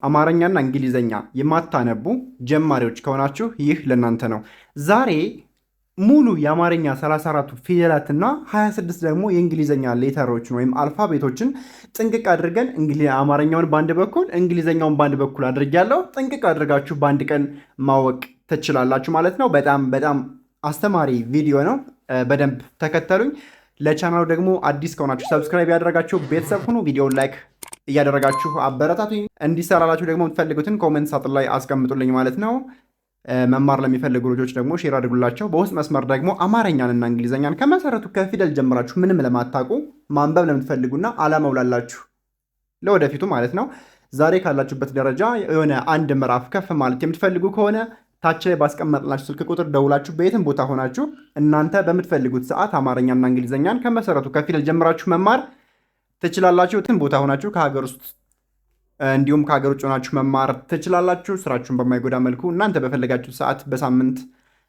አማርኛና እንግሊዘኛ የማታነቡ ጀማሪዎች ከሆናችሁ ይህ ለእናንተ ነው። ዛሬ ሙሉ የአማርኛ 34ቱ ፊደላትና 26 ደግሞ የእንግሊዘኛ letter ኦችን ወይም alphabet ኦችን ጥንቅቅ አድርገን አማርኛውን በአንድ በኩል እንግሊዘኛውን በአንድ በኩል አድርጌያለሁ። ጥንቅቅ አድርጋችሁ በአንድ ቀን ማወቅ ትችላላችሁ ማለት ነው። በጣም በጣም አስተማሪ ቪዲዮ ነው። በደንብ ተከተሉኝ። ለቻናሉ ደግሞ አዲስ ከሆናችሁ subscribe እያደረጋችሁ ቤተሰብ ሁኑ። ቪዲዮውን like እያደረጋችሁ አበረታቱኝ። እንዲሰራላችሁ ደግሞ የምትፈልጉትን comment ሳጥን ላይ አስቀምጡልኝ ማለት ነው። መማር ለሚፈልጉ ልጆች ደግሞ share አድርጉላቸው። በውስጥ መስመር ደግሞ አማርኛንና እንግሊዝኛን ከመሰረቱ ከፊደል ጀምራችሁ ምንም ለማታውቁ ማንበብ ለምትፈልጉና አላማው ላላችሁ ለወደፊቱ ማለት ነው፣ ዛሬ ካላችሁበት ደረጃ የሆነ አንድ ምዕራፍ ከፍ ማለት የምትፈልጉ ከሆነ ታች ላይ ባስቀመጥላችሁ ስልክ ቁጥር ደውላችሁ በየትም ቦታ ሆናችሁ እናንተ በምትፈልጉት ሰዓት አማርኛና እንግሊዝኛን ከመሰረቱ ከፊደል ጀምራችሁ መማር ትችላላችሁ። የትም ቦታ ሆናችሁ ከሀገር ውስጥ እንዲሁም ከሀገር ውጭ ሆናችሁ መማር ትችላላችሁ። ስራችሁን በማይጎዳ መልኩ እናንተ በፈለጋችሁ ሰዓት በሳምንት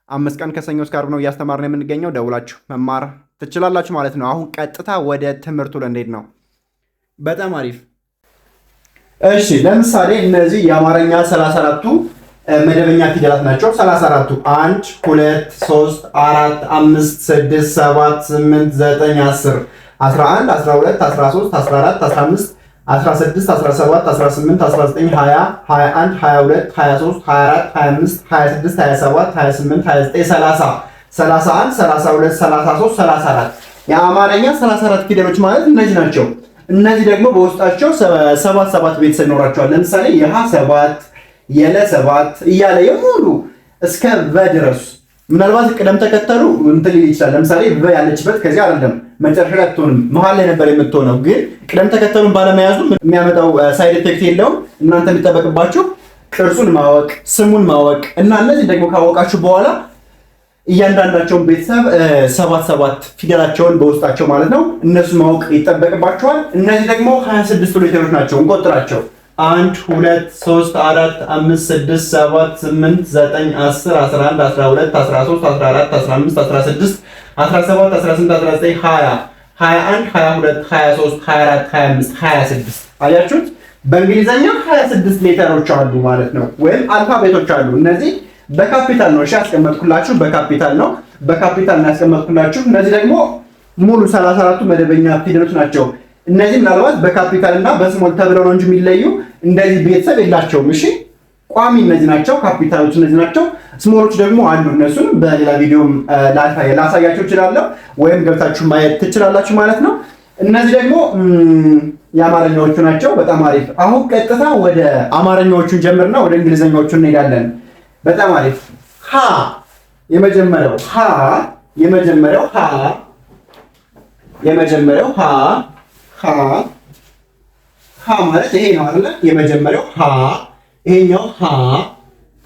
5 ቀን ከሰኞ እስከ ዓርብ ነው እያስተማርን የምንገኘው። ደውላችሁ መማር ትችላላችሁ ማለት ነው። አሁን ቀጥታ ወደ ትምህርቱ ልንሄድ ነው። በጣም አሪፍ። እሺ፣ ለምሳሌ እነዚህ የአማርኛ 34ቱ መደበኛ ፊደላት ናቸው። 34ቱ 1፣ 2፣ 3፣ 4፣ 5፣ 6፣ 7፣ 8፣ 9፣ 10፣ 11፣ 12፣ 13፣ 14፣ 15፣ 16፣ 17፣ 18፣ 19፣ 20፣ 21፣ 22፣ 23፣ 24፣ 25፣ 26፣ 27፣ 28፣ 29፣ 30፣ 31፣ 32፣ 33፣ 34። የአማርኛ 34 ፊደሎች ማለት እነዚህ ናቸው። እነዚህ ደግሞ በውስጣቸው ሰባት ሰባት ቤተሰብ ይኖራቸዋል። ለምሳሌ የሀ 7፣ የለ 7 እያለ የሙሉ እስከ ቨ ድረስ። ምናልባት ቅደም ተከተሉ እንትን ሊል ይችላል። ለምሳሌ ቨ ያለችበት ከዚህ አይደለም፣ መጨረሻ ላይ አትሆንም፣ መሀል ላይ ነበር የምትሆነው። ግን ቅደም ተከተሉን ባለመያዙ የሚያመጣው side effect የለውም። እናንተ የሚጠበቅባችሁ ቅርጹን ማወቅ፣ ስሙን ማወቅ እና እነዚህ ደግሞ ካወቃችሁ በኋላ እያንዳንዳቸውን ቤተሰብ ሰባት ሰባት ፊደላቸውን በውስጣቸው ማለት ነው፣ እነሱ ማወቅ ይጠበቅባቸዋል። እነዚህ ደግሞ 26 letter ኦች ናቸው። እንቆጥራቸው። 1፣ 2፣ 3፣ 4፣ 5፣ 6፣ 7፣ 8፣ 9፣ 10፣ 11፣ 12፣ 13፣ 14፣ 15፣ 16፣ 17፣ 18፣ 19፣ 20፣ 21፣ 22፣ 23፣ 24፣ 25፣ 26። አያችሁት? በእንግሊዘኛ 26 letter ኦች አሉ ማለት ነው፣ ወይም alphabet ኦች አሉ። እነዚህ በካፒታል ነው፣ እሺ፣ ያስቀመጥኩላችሁ በካፒታል ነው። በካፒታል ነው ያስቀመጥኩላችሁ። እነዚህ ደግሞ ሙሉ 34ቱ መደበኛ ፊደሎች ናቸው። እነዚህ ምናልባት በካፒታል እና በ small ተብለው ነው እንጂ የሚለዩ እንደዚህ ቤተሰብ የላቸውም። እሺ፣ ቋሚ እነዚህ ናቸው፣ ካፒታሎች እነዚህ ናቸው። Small ኦች ደግሞ አሉ። እነሱን በሌላ ቪዲዮም ላሳያችሁ እችላለሁ፣ ወይም ገብታችሁ ማየት ትችላላችሁ ማለት ነው። እነዚህ ደግሞ የአማርኛዎቹ ናቸው። በጣም አሪፍ። አሁን ቀጥታ ወደ አማርኛዎቹን ጀምርና ወደ እንግሊዘኛዎቹ እንሄዳለን። በጣም አሪፍ። ሀ፣ የመጀመሪያው ሀ፣ የመጀመሪያው ሀ፣ የመጀመሪያው ሀ፣ ሀ፣ ሀ ማለት ይሄ ነው አይደለ? የመጀመሪያው ሀ ይሄኛው ሀ።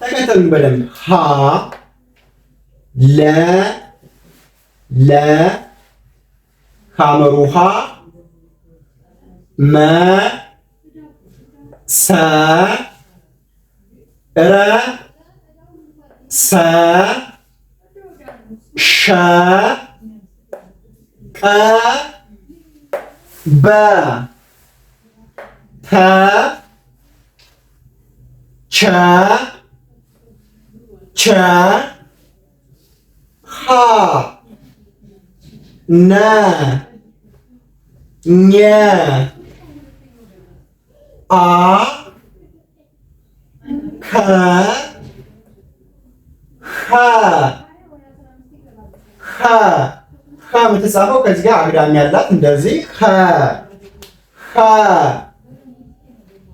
ተከተሉኝ በደንብ። ሀ፣ ለ፣ ለ፣ ሐመሩ ሐ፣ መ፣ ሰ፣ ረ፣ ሰ፣ ሸ፣ ቀ፣ በ፣ ተ፣ ቸ፣ ቸ፣ ሀ፣ ነ፣ ኘ፣ አ፣ ከ፣ ኸ። ኸ፣ ኸ የምትጻፈው ከዚህ ጋር አግዳሚ ያላት እንደዚህ ኸ። ኸ፣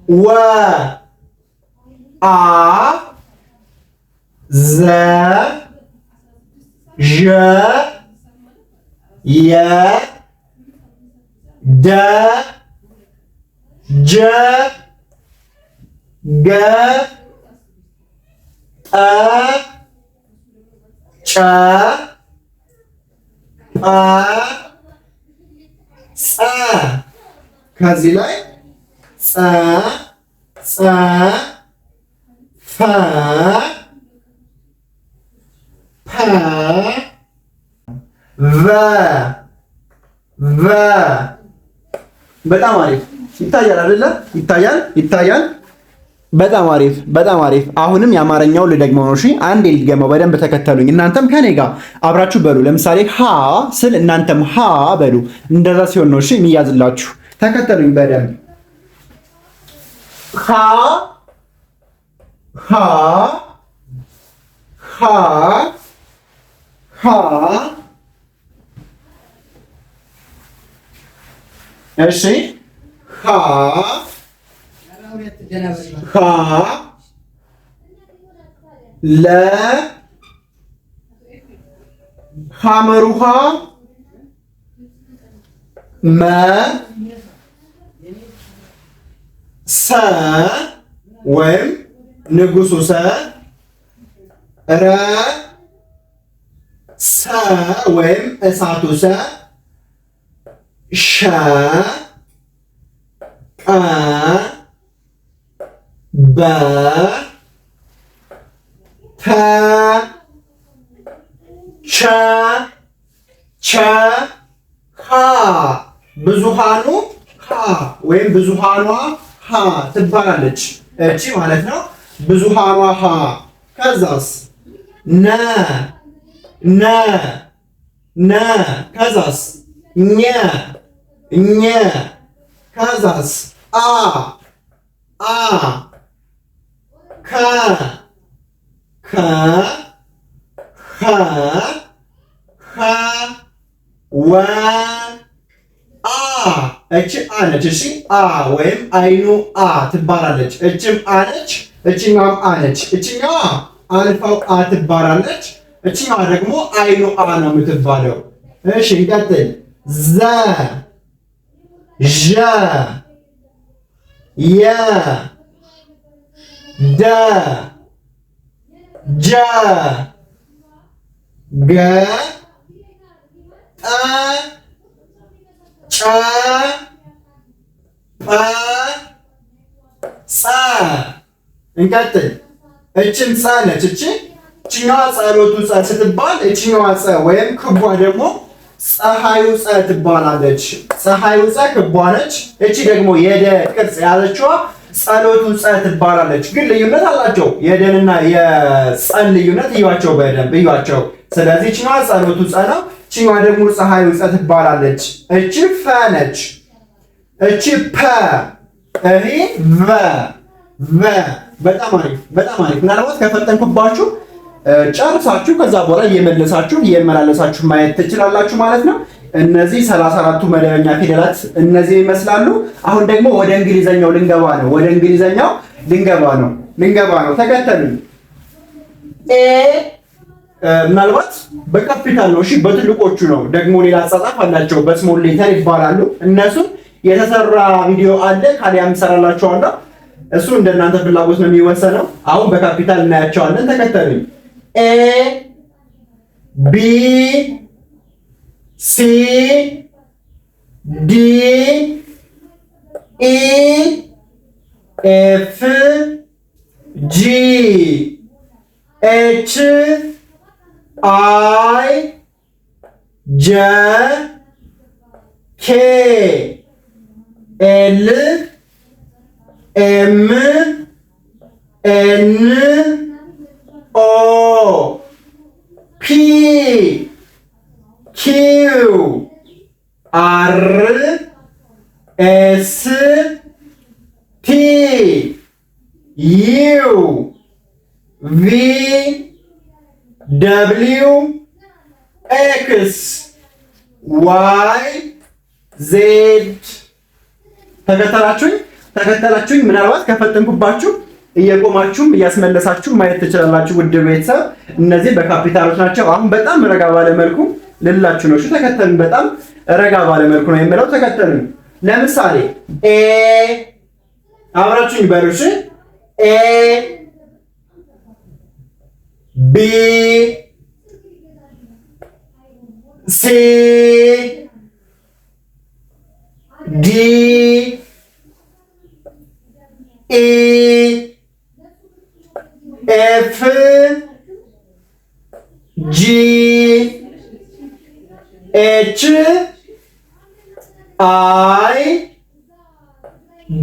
ወ፣ አ፣ ዘ፣ ዠ፣ የ፣ ደ፣ ጀ፣ ገ፣ ጠ፣ ጨ፣ ጳ፣ ጸ። ከዚህ ላይ ጸ፣ ጸ፣ ፈ፣ ፐ፣ ቨ፣ ቨ። በጣም አሪፍ። ይታያል አይደለ? ይታያል፣ ይታያል። በጣም አሪፍ፣ በጣም አሪፍ። አሁንም የአማርኛው ልደግመው ነው። እሺ አንዴ ልድገመው፣ በደንብ ተከተሉኝ። እናንተም ከኔ ጋር አብራችሁ በሉ። ለምሳሌ ሀ ስል እናንተም ሀ በሉ። እንደዛ ሲሆን ነው እሺ የሚያዝላችሁ። ተከተሉኝ በደንብ። ሀ ሀ ሀ ሀ። እሺ ሀ ሀ ለ ሐመሩሃ መ ሰ ወይም ንጉሱ ሰ ረ ሰ ወይም እሳቱ ሰ ሸ ቀ በ ተ ቸ ቸ ሀ። ብዙሃኑ ሀ ወይም ብዙሃኗ ሀ ትባላለች። እቺ ማለት ነው ብዙሃኗ ሀ። ከዛስ ነ ነ ነ። ከዛስ ኘ ኘ። ከዛስ አ አ ከ ከ ኸ ኸ ወ አ። እች አ ነች። እሺ አ ወይም አይኑ አ ትባላለች። እችም አ ነች። እችኛዋም አ ነች። እችኛዋ አልፋው አ ትባላለች። እችኛዋ ደግሞ አይኑ አ ነው የምትባለው። እሺ እንቀጥል። ዘ ዠ የ ደ ጀ ገ ጠ ጨ ጰ ጸ። እንቀጥል። እችም ጸ ነች። እቺ እችኛዋ ጸሎቱ ጸ ስትባል እችኛዋ ጸ ወይም ክቧ ደግሞ ፀሐዩ ጸ ትባላለች። ፀሐዩ ጸ ክቧ ነች። እቺ ደግሞ የደ ቅርጽ የያዘችዋ ጸሎቱ ጸ ትባላለች። ግን ልዩነት አላቸው። የደንና የጸን ልዩነት እዩዋቸው፣ በደንብ እዩዋቸው። ስለዚህ እችኛዋ ጸሎቱ ጸ ነው። እችኛዋ ደግሞ ፀሐዩ ጸ ትባላለች። እቺ ፈ ነች። እቺ ፐ፣ እሄ ቨ ቨ። በጣም አሪፍ፣ በጣም አሪፍ። ምናልባት ከፈጠንኩባችሁ ጨርሳችሁ ከዛ በኋላ እየመለሳችሁ እየመላለሳችሁ ማየት ትችላላችሁ ማለት ነው። እነዚህ 34ቱ መደበኛ ፊደላት እነዚህ ይመስላሉ። አሁን ደግሞ ወደ እንግሊዘኛው ልንገባ ነው። ወደ እንግሊዘኛው ልንገባ ነው። ልንገባ ነው። ተከተሉኝ። A ምናልባት በካፒታል ነው፣ እሺ፣ በትልቆቹ ነው። ደግሞ ሌላ አጻጻፍ አላቸው፣ በ small letter ይባላሉ። እነሱን የተሰራ ቪዲዮ አለ፣ ካሊያም እሰራላችኋለሁ። እሱ እንደናንተ ፍላጎት ነው የሚወሰነው። አሁን በካፒታል እናያቸዋለን። ተከተሉኝ። A B C D E F G H I J K L M N O P Q R S T U V W X Y Z። ተከተላችሁኝ ተከተላችሁኝ። ምናልባት ከፈጠንኩባችሁ እየቆማችሁም እያስመለሳችሁ ማየት ትችላላችሁ። ውድ ቤተሰብ እነዚህ በካፒታሎች ናቸው። አሁን በጣም ረጋ ባለ መልኩ ልላችሁ ነው። እሺ ተከተሉኝ። በጣም ረጋ ባለ መልኩ ነው የምለው። ተከተሉኝ። ለምሳሌ A፣ አብራችሁኝ በሉ። እሺ A B C D E F G H I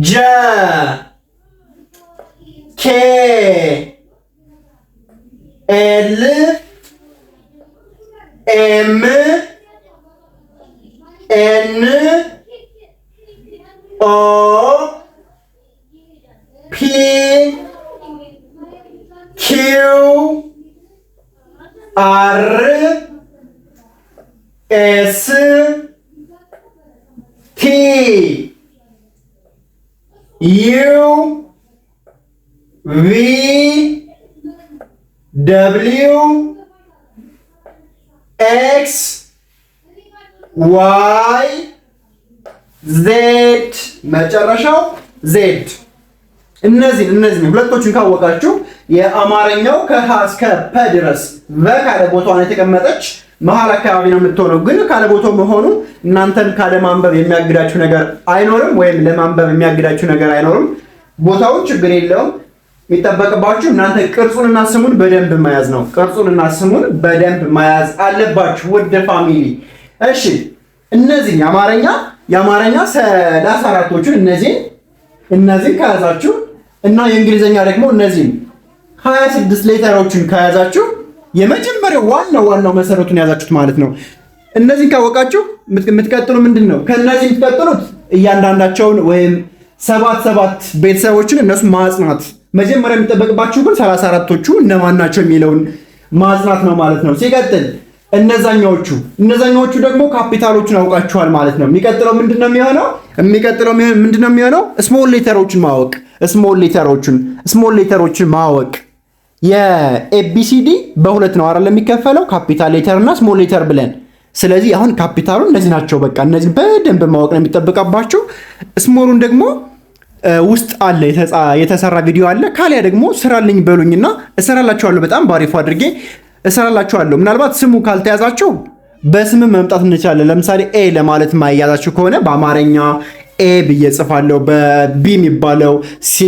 J K L M N O P Q R S T U V W X Y Z፣ መጨረሻው Z። እነዚህን ሁለቶችን ካወቃችሁ የአማርኛው ከሀ እስከ ፐ ድረስ ቨ ካለ ቦታዋን የተቀመጠች መሀል አካባቢ ነው የምትሆነው። ግን ካለ ቦታው መሆኑ እናንተን ካለ ማንበብ የሚያግዳችሁ ነገር አይኖርም፣ ወይም ለማንበብ የሚያግዳችሁ ነገር አይኖርም። ቦታውን ችግር የለውም። የሚጠበቅባችሁ እናንተ ቅርጹንና ስሙን በደንብ መያዝ ነው። ቅርጹንና ስሙን በደንብ መያዝ አለባችሁ ውድ family። እሺ፣ እነዚህን የአማርኛ 34ቶቹን እነዚህን ከያዛችሁ እና የእንግሊዝኛ ደግሞ እነዚህን 26 letter ኦችን ከያዛችሁ የመጀመሪያው ዋናው ዋናው መሰረቱን ያዛችሁት ማለት ነው። እነዚህን ካወቃችሁ የምትቀጥሉ ምንድን ነው? ከእነዚህ የምትቀጥሉት እያንዳንዳቸውን ወይም ሰባት ሰባት ቤተሰቦችን እነሱ ማጽናት። መጀመሪያ የሚጠበቅባችሁ ግን 34ቶቹ እነማን ናቸው የሚለውን ማጽናት ነው ማለት ነው። ሲቀጥል እነዛኛዎቹ ደግሞ ካፒታሎቹን አውቃችኋል ማለት ነው። የሚቀጥለው ምንድን ነው የሚሆነው? የሚቀጥለው ምንድን ነው የሚሆነው? Small letter ኦችን ማወቅ፣ small letter ኦችን ማወቅ። የ ABCD በሁለት ነው አይደል የሚከፈለው? Capital letter እና small letter ብለን። ስለዚህ አሁን ካፒታሉ እነዚህ ናቸው። በቃ እነዚህ በደንብ ማወቅ ነው የሚጠበቅባችሁ። Small ኡን ደግሞ ውስጥ አለ፣ የተሰራ ቪዲዮ አለ። ካሊያ ደግሞ ስራልኝ በሉኝና እሰራላችኋለሁ። በጣም ባሪፉ አድርጌ እሰራላችኋለሁ። ምናልባት ስሙ ካልተያዛችሁ በስም መምጣት እንችላለን። ለምሳሌ A ለማለት ማያዛችሁ ከሆነ በአማርኛ A ብዬ ጽፋለሁ። በ B የሚባለው C፣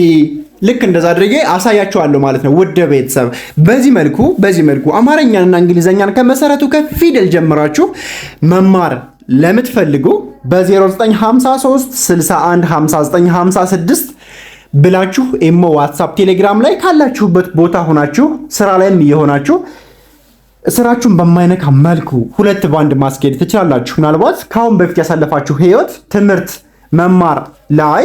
ልክ እንደዛ አድርጌ አሳያችኋለሁ ማለት ነው። ውድ ቤተሰብ፣ በዚህ መልኩ አማርኛንና እንግሊዘኛን ከመሰረቱ ከፊደል ጀምራችሁ መማር ለምትፈልጉ በ0953 61 59 56 ብላችሁ ኢሞ፣ ዋትሳፕ፣ ቴሌግራም ላይ ካላችሁበት ቦታ ሆናችሁ፣ ስራ ላይም እየሆናችሁ፣ ስራችሁን በማይነካ መልኩ ሁለት ባንድ ማስኬድ ትችላላችሁ። ምናልባት ከአሁን በፊት ያሳለፋችሁ ህይወት ትምህርት መማር ላይ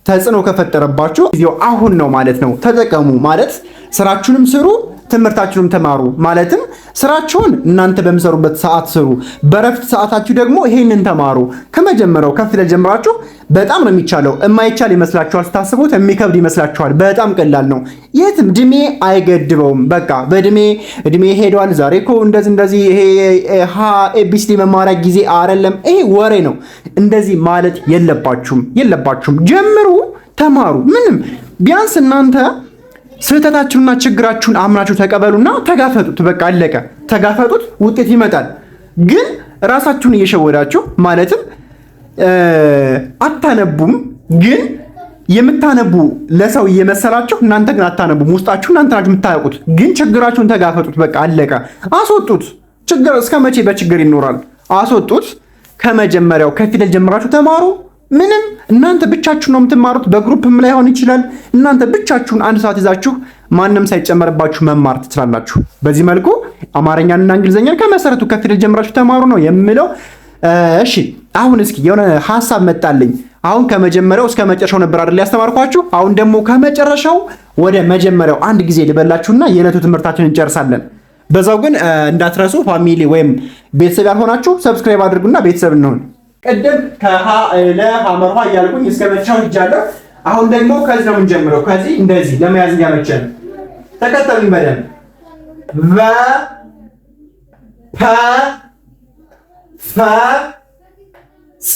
ተጽዕኖ ከፈጠረባችሁ ጊዜው አሁን ነው ማለት ነው። ተጠቀሙ ማለት ስራችሁንም ስሩ፣ ትምህርታችሁንም ተማሩ። ማለትም ስራችሁን እናንተ በምትሰሩበት ሰዓት ስሩ፣ በረፍት ሰዓታችሁ ደግሞ ይሄንን ተማሩ። ከመጀመሪያው ከፊደል ጀምራችሁ በጣም ነው የሚቻለው። የማይቻል ይመስላችኋል፣ ስታስቡት የሚከብድ ይመስላችኋል። በጣም ቀላል ነው። የትም እድሜ አይገድበውም። በቃ በእድሜ እድሜ ሄዷል። ዛሬ እኮ እንደዚህ እንደዚህ ይሄ ሀ ABCD መማሪያ ጊዜ አይደለም። ይሄ ወሬ ነው። እንደዚህ ማለት የለባችሁም የለባችሁም። ጀምሩ፣ ተማሩ። ምንም ቢያንስ እናንተ ስህተታችሁንና ችግራችሁን አምናችሁ ተቀበሉና ተጋፈጡት። በቃ አለቀ። ተጋፈጡት፣ ውጤት ይመጣል። ግን ራሳችሁን እየሸወዳችሁ፣ ማለትም አታነቡም፣ ግን የምታነቡ ለሰው እየመሰላችሁ እናንተ ግን አታነቡም። ውስጣችሁ እናንተ ናችሁ የምታውቁት። ግን ችግራችሁን ተጋፈጡት። በቃ አለቀ። አስወጡት። ችግር እስከ መቼ በችግር ይኖራል? አስወጡት። ከመጀመሪያው ከፊደል ጀምራችሁ ተማሩ። ምንም እናንተ ብቻችሁን ነው የምትማሩት። በ group ም ላይሆን ይችላል። እናንተ ብቻችሁን አንድ ሰዓት ይዛችሁ ማንም ሳይጨመርባችሁ መማር ትችላላችሁ። በዚህ መልኩ አማርኛንና እንግሊዝኛን ከመሰረቱ ከፊደል ጀምራችሁ ተማሩ ነው የምለው። እሺ፣ አሁን እስኪ የሆነ ሀሳብ መጣልኝ። አሁን ከመጀመሪያው እስከ መጨረሻው ነበር አይደል ያስተማርኳችሁ? አሁን ደግሞ ከመጨረሻው ወደ መጀመሪያው አንድ ጊዜ ልበላችሁና የዕለቱ ትምህርታችንን እንጨርሳለን። በዛው ግን እንዳትረሱ family ወይም ቤተሰብ ያልሆናችሁ subscribe አድርጉና ቤተሰብ እንሆን። ቅድም ከሀ ለ ሐመሩ ሐ እያልኩኝ እስከ መጨረሻው ሄጃለሁ። አሁን ደግሞ ከዚህ ነው የምንጀምረው። ከዚህ እንደዚህ ለመያዝ እንዲያመቸን ተከተሉኝ በደንብ። ቨ፣ ፐ፣ ፈ፣ ጸ፣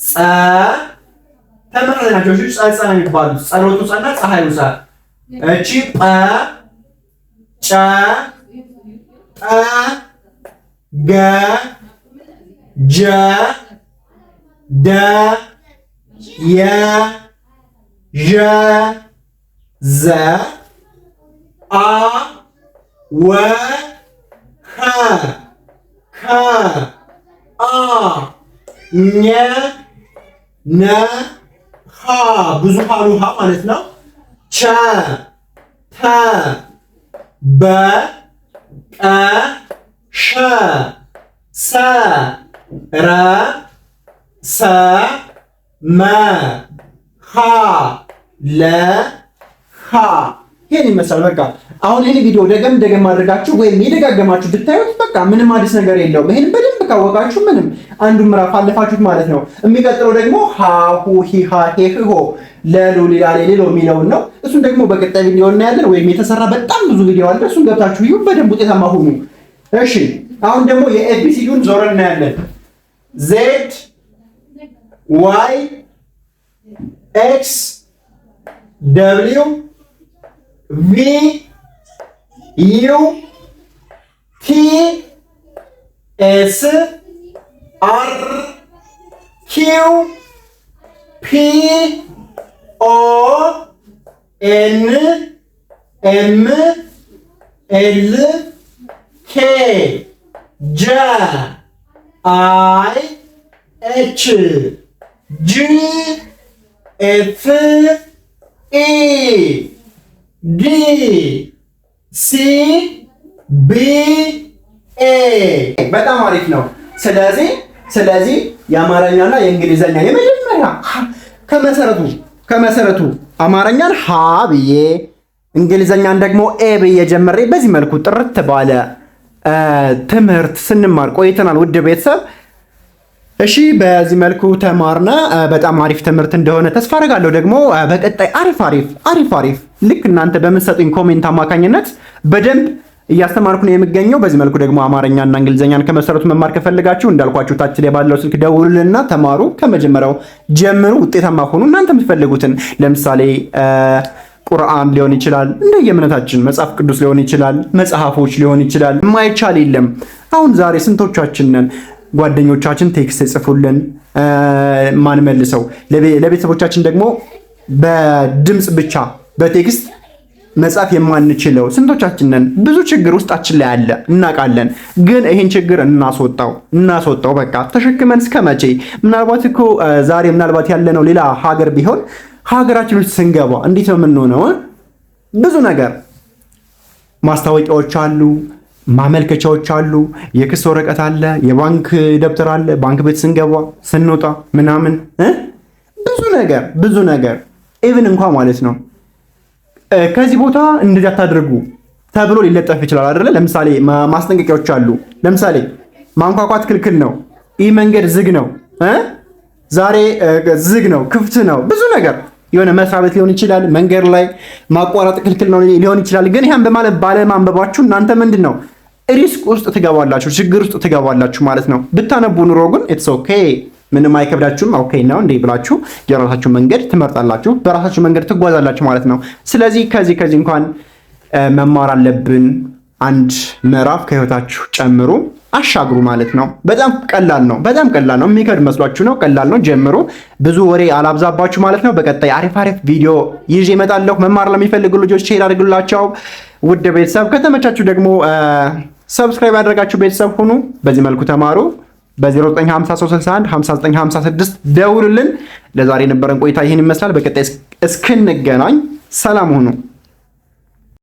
ጸ ተመሳሳይ ናቸው። እሺ፣ ጸ ጸ ነው የሚባሉት። ጸሎቱ ጸና ፀሐዩ ጸ። እቺ ጰ፣ ጨ፣ ጠ፣ ገ፣ ጀ፣ ደ፣ የ፣ ዠ፣ ዘ፣ አ፣ ወ፣ ኸ፣ ከ፣ አ፣ ኘ፣ ነ፣ ሀ፣ ብዙሃኑ ሀ ማለት ነው። ቸ፣ ተ፣ በ፣ ቀ፣ ሸ፣ ሰ፣ ረ፣ ሰ፣ መ፣ ሀ፣ ለ፣ ሃ። ይህን ይመስላል። በቃ አሁን ይህን ቪዲዮ ደገም ደገም አድርጋችሁ ወይም የደጋገማችሁ ብታዩት በቃ ምንም አዲስ ነገር የለውም። ይህን በደንብ ካወቃችሁ ምንም አንዱ ምዕራፍ አለፋችሁት ማለት ነው። የሚቀጥለው ደግሞ ሀ ሁ ሂ ሃ ሄ ህ ሆ ለ ሉ ሊ ላ ሌ ሎ የሚለውን ነው። እሱን ደግሞ በቀጣይ ቪዲዮ እናያለን። ወይም የተሰራ በጣም ብዙ ቪዲዮ አለ። እሱን ገብታችሁ እዩ። በደንብ ውጤታማ ሁኑ። እሺ፣ አሁን ደግሞ የ ABCD ውን ዞረን እናያለን። Z፣ Y፣ X፣ W፣ V፣ U፣ T፣ S፣ R፣ Q፣ P፣ O፣ N፣ M፣ L፣ K፣ J፣ I፣ H፣ G፣ F፣ E፣ D፣ C፣ B፣ A። በጣም አሪፍ ነው። ስለዚህ የአማርኛና የእንግሊዘኛ የመጀመሪያ ከመሰረቱ አማርኛን ሀ ብዬ እንግሊዘኛን ደግሞ A ብዬ ጀምሬ በዚህ መልኩ ጥርት ባለ ትምህርት ስንማር ቆይተናል። ውድ ቤተሰብ፣ እሺ፣ በዚህ መልኩ ተማርነ። በጣም አሪፍ ትምህርት እንደሆነ ተስፋ አደርጋለሁ። ደግሞ በቀጣይ አሪፍ አሪፍ አሪፍ አሪፍ ልክ እናንተ በምትሰጡኝ comment አማካኝነት በደንብ እያስተማርኩ ነው የምገኘው። በዚህ መልኩ ደግሞ አማርኛና እንግሊዝኛን ከመሰረቱ መማር ከፈለጋችሁ እንዳልኳችሁ ታች ላይ ባለው ስልክ ደውሉልና ተማሩ። ከመጀመሪያው ጀምሩ፣ ውጤታማ ሁኑ። እናንተ የምትፈልጉትን ለምሳሌ ቁርአን ሊሆን ይችላል፣ እንደ የእምነታችን መጽሐፍ ቅዱስ ሊሆን ይችላል፣ መጽሐፎች ሊሆን ይችላል። የማይቻል የለም። አሁን ዛሬ ስንቶቻችን ነን ጓደኞቻችን text ጽፈውልን ማንመልሰው፣ ለቤተሰቦቻችን ደግሞ በድምፅ ብቻ በ text መጻፍ የማንችለው ስንቶቻችን ነን? ብዙ ችግር ውስጣችን ላይ አለ፣ እናውቃለን። ግን ይህን ችግር እናስወጣው እናስወጣው። በቃ ተሸክመን እስከ መቼ? ምናልባት እኮ ዛሬ ምናልባት ያለነው ሌላ ሀገር ቢሆን ሀገራችን ውስጥ ስንገባ እንዴት ነው የምንሆነው? ብዙ ነገር ማስታወቂያዎች አሉ፣ ማመልከቻዎች አሉ፣ የክስ ወረቀት አለ፣ የባንክ ደብተር አለ። ባንክ ቤት ስንገባ ስንወጣ ምናምን ብዙ ነገር ብዙ ነገር even እንኳ ማለት ነው ከዚህ ቦታ እንደዚህ አታድርጉ ተብሎ ሊለጠፍ ይችላል አይደለ? ለምሳሌ ማስጠንቀቂያዎች አሉ። ለምሳሌ ማንኳኳት ክልክል ነው፣ ይህ መንገድ ዝግ ነው፣ ዛሬ ዝግ ነው፣ ክፍት ነው፣ ብዙ ነገር የሆነ መስሪያ ቤት ሊሆን ይችላል፣ መንገድ ላይ ማቋረጥ ክልክል ነው ሊሆን ይችላል። ግን ይህን በማለት ባለማንበባችሁ እናንተ ምንድን ነው risk ውስጥ ትገባላችሁ፣ ችግር ውስጥ ትገባላችሁ ማለት ነው። ብታነቡ ኑሮ ግን it's okay፣ ምንም አይከብዳችሁም። Okay ነው እንዴ ብላችሁ የራሳችሁ መንገድ ትመርጣላችሁ፣ በራሳችሁ መንገድ ትጓዛላችሁ ማለት ነው። ስለዚህ ከዚህ እንኳን መማር አለብን። አንድ ምዕራፍ ከህይወታችሁ ጨምሩ፣ አሻግሩ ማለት ነው። በጣም ቀላል ነው። በጣም ቀላል ነው። የሚከብድ መስሏችሁ ነው። ቀላል ነው። ጀምሩ። ብዙ ወሬ አላብዛባችሁ ማለት ነው። በቀጣይ አሪፍ አሪፍ ቪዲዮ ይዤ እመጣለሁ። መማር ለሚፈልጉ ልጆች share አድርጉላቸው። ውድ ቤተሰብ፣ ከተመቻችሁ ደግሞ subscribe ያደረጋችሁ ቤተሰብ ሁኑ። በዚህ መልኩ ተማሩ። በ095361 5956 ደውሉልን። ለዛሬ የነበረን ቆይታ ይህን ይመስላል። በቀጣይ እስክንገናኝ ሰላም ሁኑ።